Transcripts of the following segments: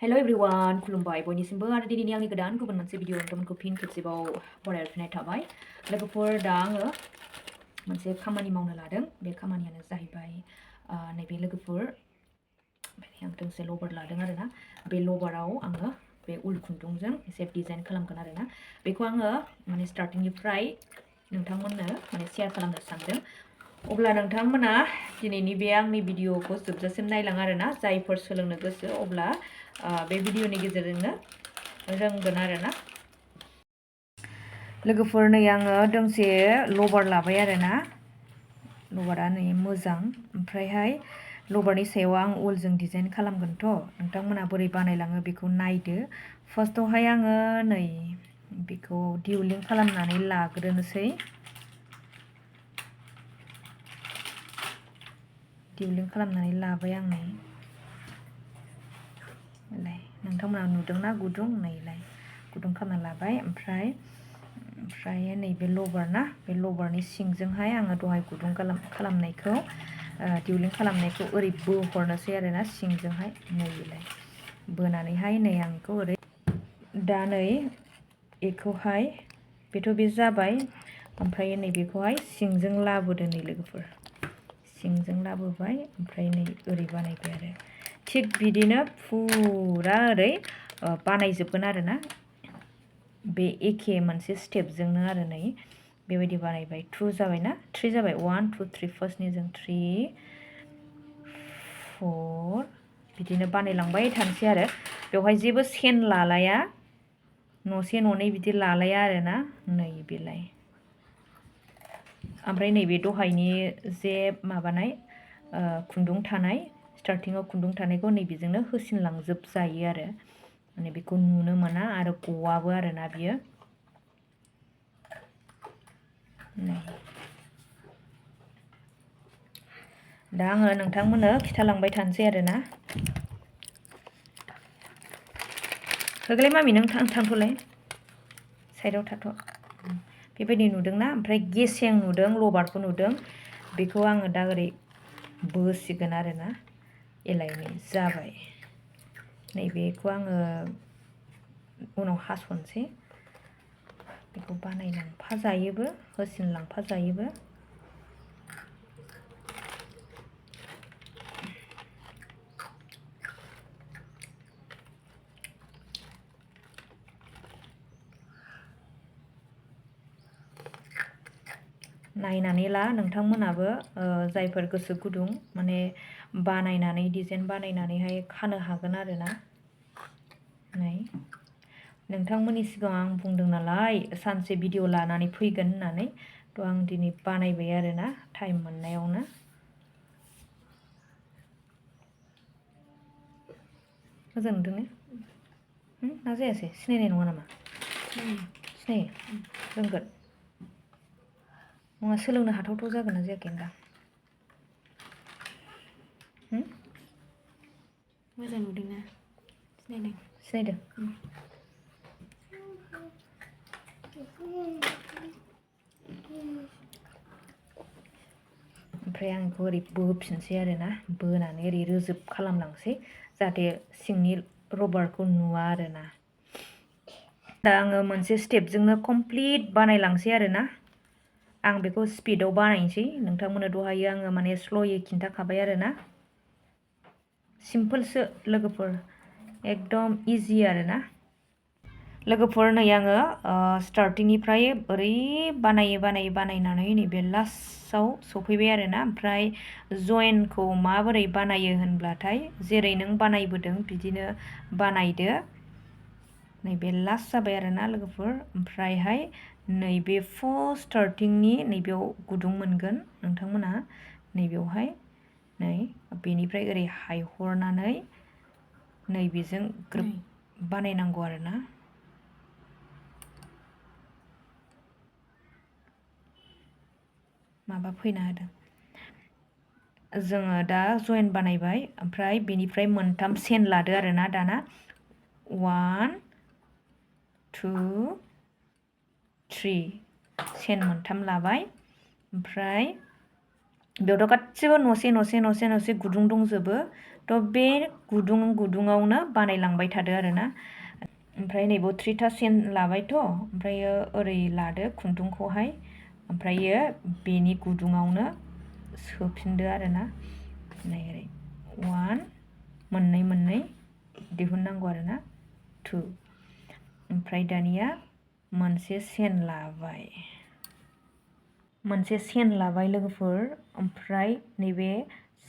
Hello everyone, खुलुमबाय बयनिसिमबो आरो दिनैनि आंनि गोदान गुबुन मोनसे भिडिअ नोंथांमोनखौ फिन खेबसेबाव बरायफिननाय थाबाय। लोगोफोर दा आङो मोनसे खामानि मावनो लादों। बे खामानियानो जाहैबाय नैबे लोगोफोर आं दोंसे लबार लादों आरोना। बे लबाराव आङो बे उल खुन्दुंजों एसे डिजाइन खालामगोन आरोना। बेखौ आङो माने स्टार्टिंनिफ्राय नोंथांमोननो माने शेयार खालामनो सानदों। अब्ला नोंथांमोना दिनैनि बे आंनि भिडिअखौ जोबजासिम नायलां आरोना। जायफोर सोलोंनो गोसो अब्ला बे भिडिअनि गेजेरजोंनो रोंगोन आरोना। लोगोफोर नै आङो दोंसे लबार लाबाय आरोना। लबारा नै मोजां, ओमफ्रायहाय लबारनि सायाव आं उलजों डिजाइन खालामगोनथ'। नोंथांमोना बोरै बानायलाङो बेखौ नायदो। फार्स्टआवहाय आङो नै बेखौ डिउलिं खालामनानै लाग्रोनोसै। डिउलिं खालामनानै लाबाय आं नै। नोंथांमोना नुदोंना गुदुं नैलाय गुदुं खालामना लाबाय। ओमफ्राय नैबे लबार ना, बे लबारनि सिंजोंहाय आङो दहाय गुदुं खालामनायखौ डिउलिं खालामनायखौ ओरै बोहरनोसै आरोना सिंजोंहाय। नैलाय बोनानैहाय नै आं बेखौ ओरै दा नै बेखौहाय बेथ' बे जाबाय। ओमफ्राय नैबेखौहाय सिंजों लाबोदो नै लोगोफोर, सिंजों लाबोबाय। ओमफ्राय नै ओरै बानायबाय आरो थिग बिदिनो फुरा ओरै बानायजोबगोन आरोना। बे एखे मोनसे स्टेपजोंनो आरो नै बेबायदि बानायबाय। 2 जाबायना, 3 जाबाय। 1 2 3 फार्स्टनिजों 3 4 बिदिनो बानायलांबाय थानोसै आरो। बेवहाय जेबो सेन लालाया, न'से न'नै बिदि लालाया आरोना। नै बेलाय ओमफ्राय नैबे दहायनि जे माबानाय खुन्दुं थानाय, स्टार्टिङाव खुन्दुं थानायखौ नैबेजोंनो होसिनलांजोबजायो आरो। माने बेखौ नुनो मोना आरो गवाबो आरोना बियो। दा आङो नोंथांमोननो खिथालांबाय थानोसै आरोना। होगोलै मामि नों थांथ'लाय, साइडआव थाथ'। बेबायदि नुदोंना? ओमफ्राय गेसें नुदों, लबारखौ नुदों। बेखौ आङो दा ओरै बोसिगोन आरोना। एलायनै जाबाय। नैबेखौ आङो उनाव हास'नोसै। बेखौ बानायलांफाजायोबो, होसिनलांफाजायोबो। नायनानै ला नोंथांमोनाबो, जायफोर गोसो गुदुं माने बानायनानै डिजाइन बानायनानैहाय खानो हागोन आरोना। नै नोंथांमोननि सिगाङाव आं बुंदों नालाय सानसे भिडिअ लानानै फैगोन होननानै, थ' आं दिनै बानायबाय आरोना टाइम मोननायावनो। मोजां नुदों ने? ना जायासै? सिनायनाय नङा नामा? सिनायो? रोंगोन? नङा, सोलोंनो हाथावथाव जागोन ना जायाखै होनदां? मोजां नुदोंना? सिनायदों? सिनायदों। ओमफ्राय आं बेखौ ओरै बोफिनसै आरोना। बोनानै ओरै रोजोब खालामलांसै, जाहाथे सिंनि रबारखौ नुवा आरोना। दा आङो मोनसे स्टेपजोंनो कमप्लिट बानायलांसै आरोना। आं बेखौ स्पिडआव बानायनोसै। नोंथांमोननो दहायो आङो माने स्ल'यै खिन्थाखाबाय आरोना। सिम्पोलसो लोगोफोर, एकदम इजि आरोना। लोगोफोर नै आङो स्टार्टिंनिफ्राय ओरै बानायनानै नैबे लास्टआव सफैबाय आरोना। ओमफ्राय जइनखौ माबोरै बानायो होनब्लाथाय जेरै नों बानायबोदों बिदिनो बानायदो। नैबे लास्ट जाबाय आरोना लोगोफोर। ओमफ्रायहाय नैबे फार्स्ट स्टार्टिंनि नैबेयाव गुदुं मोनगोन नोंथांमोना। नैबेयावहाय नै बेनिफ्राय ओरै हायहरनानै नैबेजों ग्रोब बानायनांगौ आरोना। माबा फैना होदों। जोङो दा जइन बानायबाय, ओमफ्राय बेनिफ्राय मोनथाम सेन लादो आरोना दाना। 1 2 3 सेन मोनथाम लाबाय। ओमफ्राय बेयावथ' गासिबो न'से गुदुं दंजोबो। थ' बे गुदुङावनो बानायलांबाय थादो आरोना ओमफ्राय नैबेयाव 3था चेन लाबायथ' ओमफ्रायो ओरै लादो खुन्दुंखौहाय ओमफ्रायो बेनि गुदुङावनो सोफिनदो आरोना नै ओरै 1 मोननै दिहुननांगौ आरोना 2 ओमफ्राय दानिया मोनसे चेन लाबाय लोगोफोर ओमफ्राय नैबे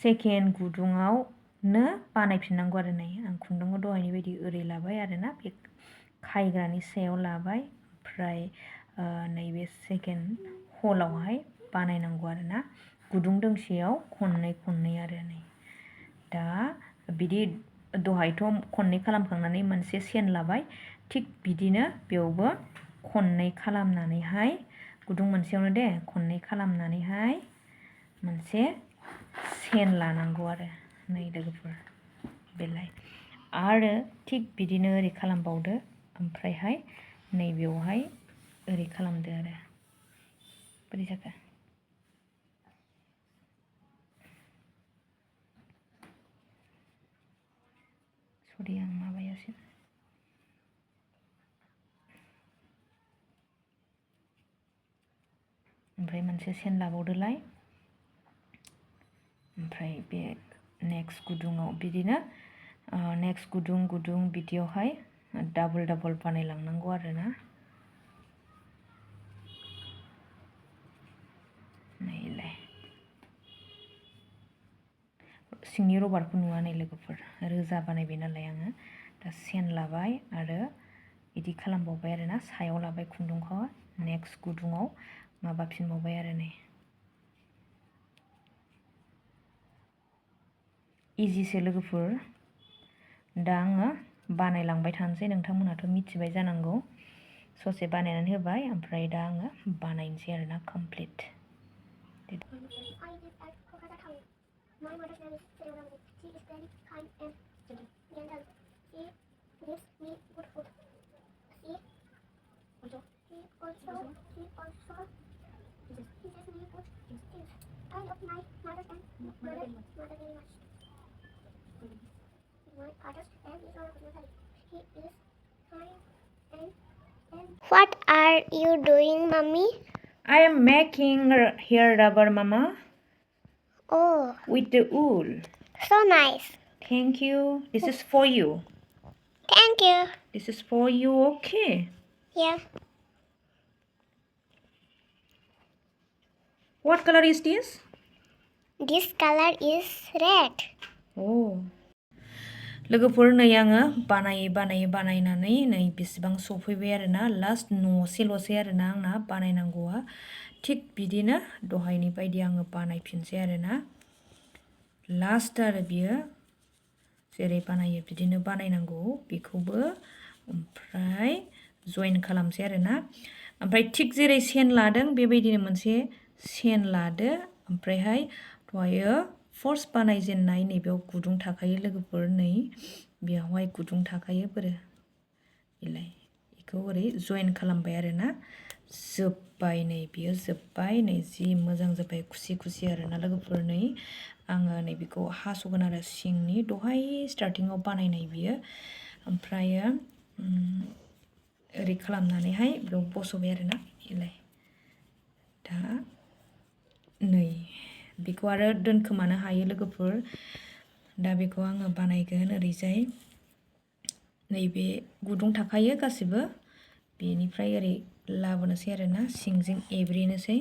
सेकेन्ड गुदुङावनो बानायफिननांगौ आरो नै आं खुन्दुंखौ दहायनि बायदि ओरै लाबाय आरोना बे खायग्रानि सायाव लाबाय ओमफ्राय नैबे सेकेन्ड हलावहाय बानायनांगौ आरोना गुदुं दोंसेयाव खननै आरो नै दा बिदि दहायथ' खननै खालामखांनानै मोनसे चेन लाबाय थिग बिदिनो बेयावबो खननै खालामनानैहाय गुदुं मोनसेयावनो दे खननै खालामनानैहाय मोनसे चेन लानांगौ आरो नै लोगोफोर बेलाय आरो थिग बिदिनो ओरै खालामबावदो ओमफ्रायहाय नैबेयावहाय ओरै खालामदो आरो बोरै जाखो सरि आं माबायासै ओमफ्राय मोनसे चेन लाबावदोलाय ओमफ्राय बे नेक्स्ट गुदुङाव बिदिनो नेक्स्ट गुदुं बिदियावहाय डाबल बानायलांनांगौ आरोना नैलाय सिंनि रबारखौ नुवा नै लोगोफोर रोजा बानायबाय नालाय आङो दा चेन लाबाय आरो बिदि खालामबावबाय आरोना सायाव लाबाय खुन्दुंखौ नेक्स्ट गुदुङाव माबाफिनबावबाय आरो नै इजिसो लोगोफोर दा आङो बानायलांबाय थानोसै नोंथांमोनाथ' मिथिबाय जानांगौ ससे बानायनानै होबाय ओमफ्राय दा आङो बानायनोसै आरोना complete My mother's name is Sriram. She is very kind and gentle. She gives me good food. She also teaches me good things. I love my mother and mother very much. My father's name is Sriram. He is kind and What are you doing, Mommy? I am making hair rubber, Mama. Oh. With the wool. So nice. Thank you. This is for you. Thank you. This is for you, okay? Yeah. What color is this? This color is red. Oh. लोगोफोर नै आङो बानायनानै नै बेसेबां सफैबाय आरोना last न'सेल'सै आरोना आंना बानायनांगौआ थिग बिदिनो दहायनि बायदि आङो बानायफिनसै आरोना लास्ट आरो बियो जेरै बानायो बिदिनो बानायनांगौ बेखौबो ओमफ्राय जइन खालामसै आरोना ओमफ्राय थिग जेरै चेन लादों बेबायदिनो मोनसे चेन लादो ओमफ्रायहाय दहायो फर्स्ट बानायजेननाय नैबेयाव गुदुं थाखायो लोगोफोर नै बेयावहाय गुदुं थाखायो बोरो बेलाय बेखौ ओरै जइन खालामबाय आरोना जोब्बाय नै बियो जोब्बाय नै जि मोजां जाबाय खुसि आरोना लोगोफोर नै आङो नै बेखौ हास'गोन आरो सिंनि दहाय स्टार्टिङाव बानायनाय बियो ओमफ्रायो ओरै खालामनानैहाय बेयाव बस'बाय आरोना बेलाय दा नै बेखौ आरो दोनखोमानो हायो लोगोफोर दा बेखौ आङो बानायगोन ओरैजाय नैबे गुदुं थाखायो गासिबो बेनिफ्राय ओरै लाबोनोसै आरोना सिंजों एब्रेनोसै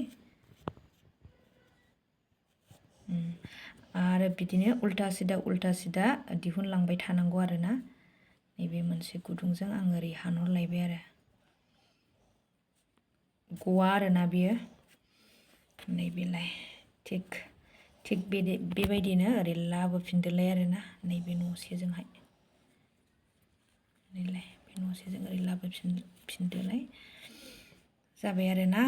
आरो बिदिनो उल्टा सिदा दिहुनलांबाय थानांगौ आरोना नैबे मोनसे गुदुंजों आं ओरै हानहरलायबाय आरो गवा आरोना बियो नैबेलाय थिग बेबायदिनो ओरै लाबोफिनदोलाय आरोना नैबे न'सेजोंहाय नैलाय बे न'सेजों ओरै लाबोफिनदोलाय जाबाय आरोना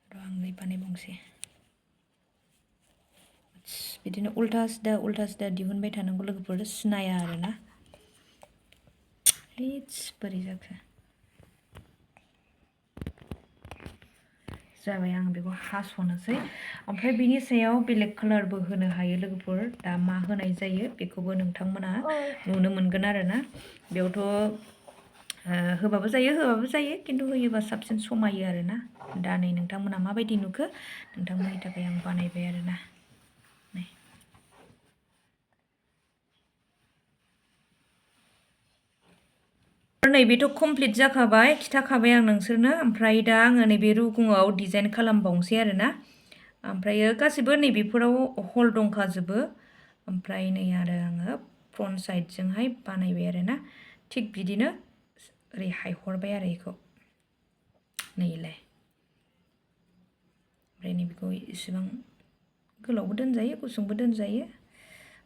र' आं नै बानायबावनोसै बिदिनो उल्टा सिदा दिहुनबाय थानांगौ लोगोफोर सिनाया आरोना बोरै जाखो जाबाय आं बेखौ हास'नोसै ओमफ्राय बिनि सायाव बेलेग कालारबो होनो हायो लोगोफोर दा मा होनाय जायो बेखौबो नोंथांमोना नुनो मोनगोन आरोना बेयावथ' होबाबो जायो खिन्थु होयोबा साबसिन समायो आरोना दा नै नोंथांमोना माबायदि नुखो नोंथांमोननि थाखाय आं बानायबाय आरोना नै नैबेथ' कमप्लिट जाखाबाय खिथाखाबाय आं नोंसोरनो ओमफ्राय दा आङो नैबे रुगुङाव डिजाइन खालामबावनोसै आरोना ओमफ्रायो गासिबो नैबेफोराव हल दंखाजोबो ओमफ्राय नै आरो आङो फ्रन्ट साइडजोंहाय बानायबाय आरोना थिग बिदिनो ओरै हायहरबाय आरो बेखौ नैलाय ओमफ्राय नैबेखौ इसेबां गोलावबो दोनजायो गुसुंबो दोनजायो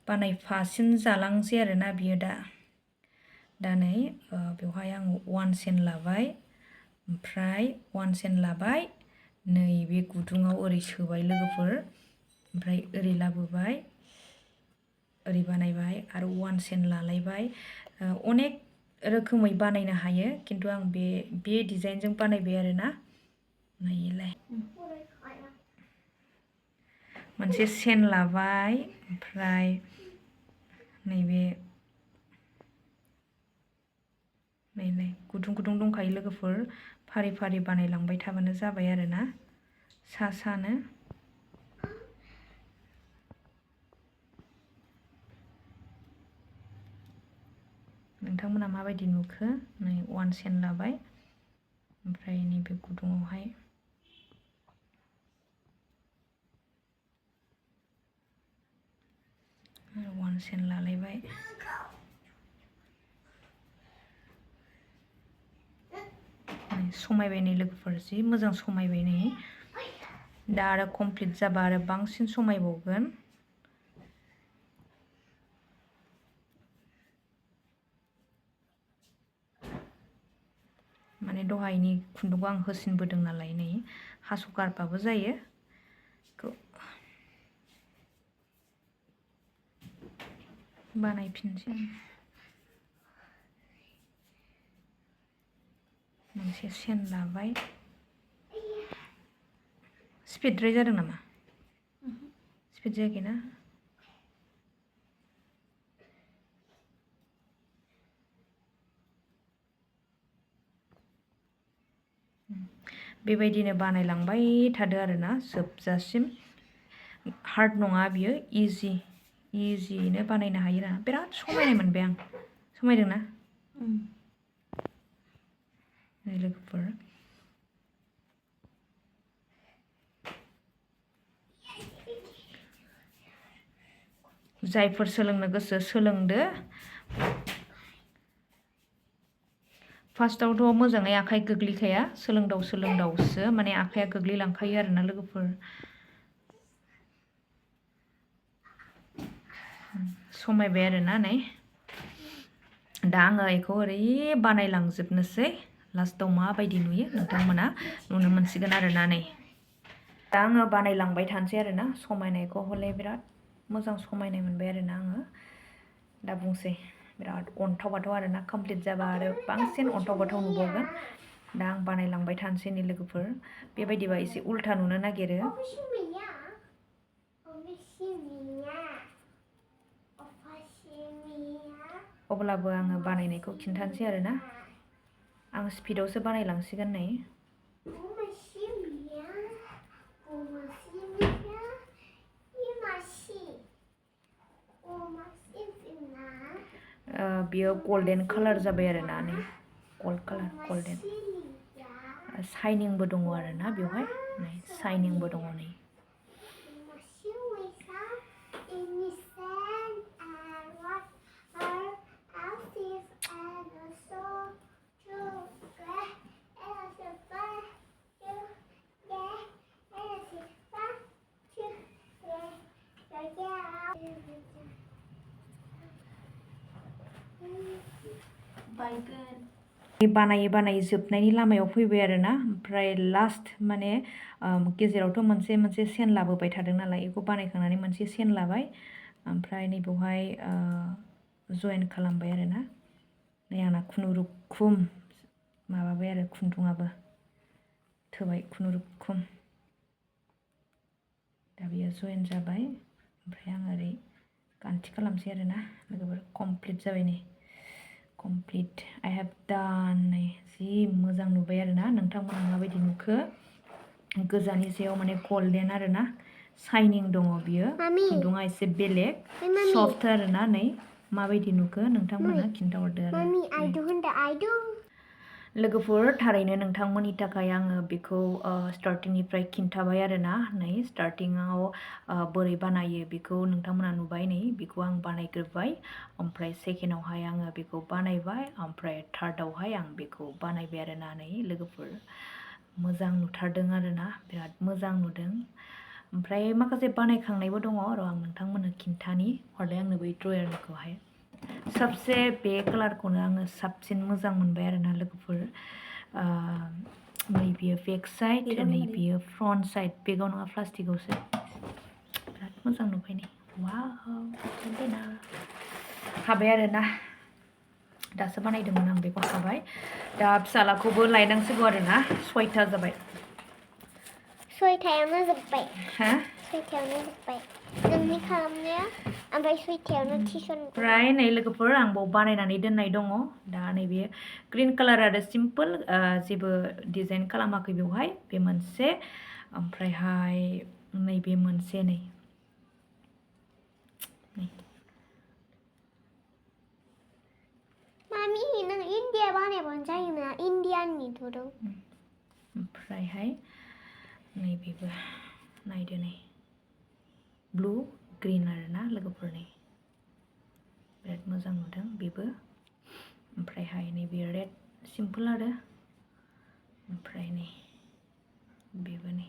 बानायफासिन जालांसै आरोना बियो दा नै बेवहाय आं 1 सेन लाबाय ओमफ्राय 1 सेन लाबाय नैबे गुदुङाव ओरै सोबाय लोगोफोर ओमफ्राय ओरै लाबोबाय ओरै बानायबाय आरो 1 सेन लालायबाय अनेक रोखोमै बानायनो हायो खिन्थु आं बे डिजाइनजों बानायबाय आरोना नैलाय मोनसे सेन लाबाय ओमफ्राय नैबे नै गुदुं गुदुं दंखायो लोगोफोर फारि फारि बानायलांबाय थाबानो जाबाय आरोना सानो नोंथांमोना माबायदि नुखो नै 1 सेन लाबाय ओमफ्राय नैबे गुदुङावहाय 1 सेन लालायबाय समायबाय नै लोगोफोर जि मोजां समायबाय नै दा आरो कमप्लिट जाबा आरो बांसिन समायबावगोन माने दहायनि खुन्दुंखौ आं होसिनबोदों नालाय नै हास'गारबाबो जायो बानायफिनसै मोनसे सेन लाबाय स्पिडद्राय जादों नामा स्पिड जायाखैना बेबायदिनो बानायलांबाय थादो आरोना जोबजासिम हार्ड नङा बियो इजियैनो बानायनो हायो ना बिराद समायनाय मोनबाय आं समायदोंना लोगोफोर जायफोर सोलोंनो गोसो सोलोंदो फार्स्टआवथ' मोजाङै आखाइ गोग्लैखाया सोलोंदावसो माने आखाइया गोग्लैलांखायो आरोना लोगोफोर समायबाय आरोना नै दा आङो बेखौ ओरै बानायलांजोबनोसै लास्टआव माबायदि नुयो नोंथांमोना नुनो मोनसिगोन आरोना नै दा आङो बानायलांबाय थानोसै आरोना समायनायखौ हले बिराद मोजां समायनाय मोनबाय आरोना आङो दा बुंसै बिराद अन्थाव बाथाव आरोना कमप्लिट जाबा आरो बांसिन अन्थाव बाथाव नुबावगोन दा आं बानायलांबाय थानोसै नै लोगोफोर बेबायदिबा एसे उल्था नुनो नागिरो अब्लाबो आङो बानायनायखौ खिन्थानोसै आरोना आं स्पिडआवसो बानायलांसिगोन नै बियो गल्डेन कालार जाबाय आरोना नै गल्ड कालार गल्डेन शाइनिंबो दङ आरोना बेवहाय नै शाइनिंबो दङ नै बानायै जोबनायनि लामायाव फैबाय आरोना ओमफ्राय लास्ट माने गेजेरावथ' मोनसे सेन लाबोबाय थादों नालाय बेखौ बानायखांनानै मोनसे सेन लाबाय ओमफ्राय नैबेवहाय जयेन खालामबाय आरोना नै आंना खुनुरुखुम माबाबाय आरो खुन्दुङाबो थोबाय खुनुरुखुम दा बेयो जइन जाबाय ओमफ्राय आं ओरै गान्थि खालामसै आरोना लोगोफोर कमप्लिट जाबाय नै कमप्लिट आइ हेभ डान नै जि मोजां नुबाय आरोना नोंथांमोना माबायदि नुखो गोजानि सायाव माने गल्डेन आरोना शाइनिं दङ बियो खुन्दुङा एसे बेलेग सफ्ट आरोना नै माबायदि नुखो नोंथांमोना खिन्थाहरदो आरो लोगोफोर थारैनो नोंथांमोननि थाखाय आङो बेखौ स्टार्टिंनिफ्राय खिन्थाबाय आरोना नै स्टार्टिङाव बोरै बानायो बेखौ नोंथांमोना नुबाय नै बेखौ आं बानायग्रोबाय ओमफ्राय सेकेन्डआवहाय आङो बेखौ बानायबाय ओमफ्राय थार्डआवहाय आं बेखौ बानायबाय आरोना नै लोगोफोर मोजां नुथारदों आरोना बिराद मोजां नुदों ओमफ्राय माखासे बानायखांनायबो दङ र' आं नोंथांमोननो खिन्थानि हरदों आंनो बै ड्रयारखौहाय सबसे बे कालारखौनो आङो साबसिन मोजां मोनबाय आरोना लोगोफोर नै बियो बेक साइड नै बियो फ्रन्ट साइड बेगाव नङा प्लास्टिकआवसो बिराद मोजां नुबाय नै वाव हाबाय आरोना दासो बानायदोंमोन आं बेखौ हाबाय दा फिसालाखौबो लायनांसिगौ आरोना 6टा जाबाय 6टायावनो जोब्बाय हा 6टायावनो जोब्बाय नोंनि खालामनाया ओमफ्राय 6टायावनो टिउसन ओमफ्राय नै लोगोफोर आं बाव बानायनानै दोननाय दङ दा नैबे ग्रिन कालार आरो सिम्पोल जेबो डिजाइन खालामाखै बेवहाय बे मोनसे ओमफ्रायहाय नैबे मोनसे नै मामि नों इन्डिया बानायबानो जायोना इन्डियाननि दुरुं ओमफ्रायहाय नैबेबो नायदो नै ब्लु ग्रिन आरोना लोगोफोरनि बिराद मोजां नुदों बेबो ओमफ्रायहाय नैबे रेड सिम्पोल आरो ओमफ्राय नै बेबो नै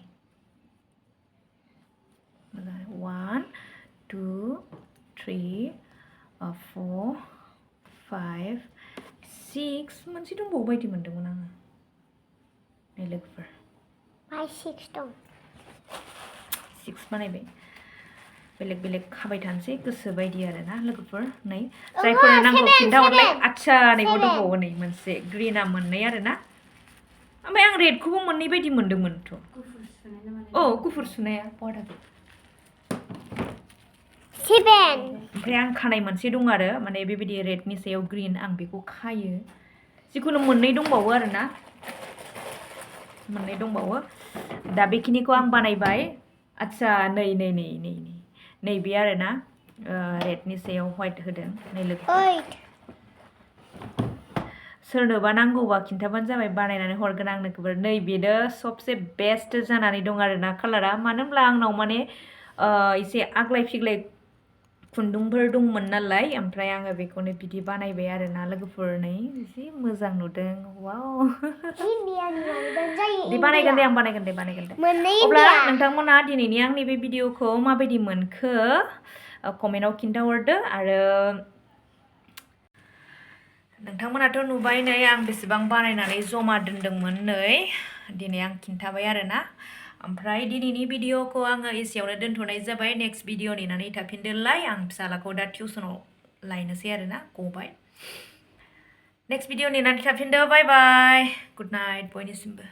मोजां 1 2 3 4 5 6 मोनसे दंबावो बायदि मोनदोंमोन आङो नै लोगोफोर 6 दं 6 बानायबाय बेलेग बेलेग खाबाय थानोसै गोसो बायदि आरोना लोगोफोर नै जायफोरनो नांगौ खिन्थाहरलाय आच्छा नैबो दंबावो नै मोनसे ग्रिना मोननै आरोना ओमफ्राय आं रेडखौबो मोननै बायदि मोनदोंमोनथ' औ गुफुर सुनाया बहाथाखै 7 ओमफ्राय आं खानाय मोनसे दं आरो माने बेबायदि रेडनि सायाव ग्रिन आं बेखौ खायो जिखुनु मोननै दंबावो आरोना मोननै दंबावो दा बेखिनिखौ आं बानायबाय आच्छा नै नै नै नै नै नैबे आरोना रेडनि सायाव व्हाइट होदों नै लोगो सोरनोबा नांगौबा खिन्थाबानो जाबाय बानायनानै हरगोन आं नोंखौबो नै बेनो सबसे बेस्ट जानानै दं आरोना कालारा मानो होनब्ला आंनाव माने एसे आग्लाय फिग्लाय खुन्दुंफोर दंमोन नालाय ओमफ्राय आङो बेखौनो बिदि बानायबाय आरोना लोगोफोर नै जि मोजां नुदों वाव दे बानायगोन दे आं बानायगोन दे अब्ला नोंथांमोना दिनैनि आंनि बे भिडिअखौ माबायदि मोनखो कमेन्टआव खिन्थाहरदो आरो नोंथांमोनाथ' नुबाय नै आं बेसेबां बानायनानै जमा दोनदोंमोन नै दिनै आं खिन्थाबाय आरोना ओमफ्राय दिनैनि भिडिअखौ आङो एसेयावनो दोनथ'नाय जाबाय नेक्स्ट भिडिअ नेनानै थाफिनदोलाय आं फिसालाखौ दा टिउसनाव लायनोसै आरोना गबाय नेक्स्ट भिडिअ नेनानै थाफिनदो बाय बाय गुड नाइट बयनिसिमबो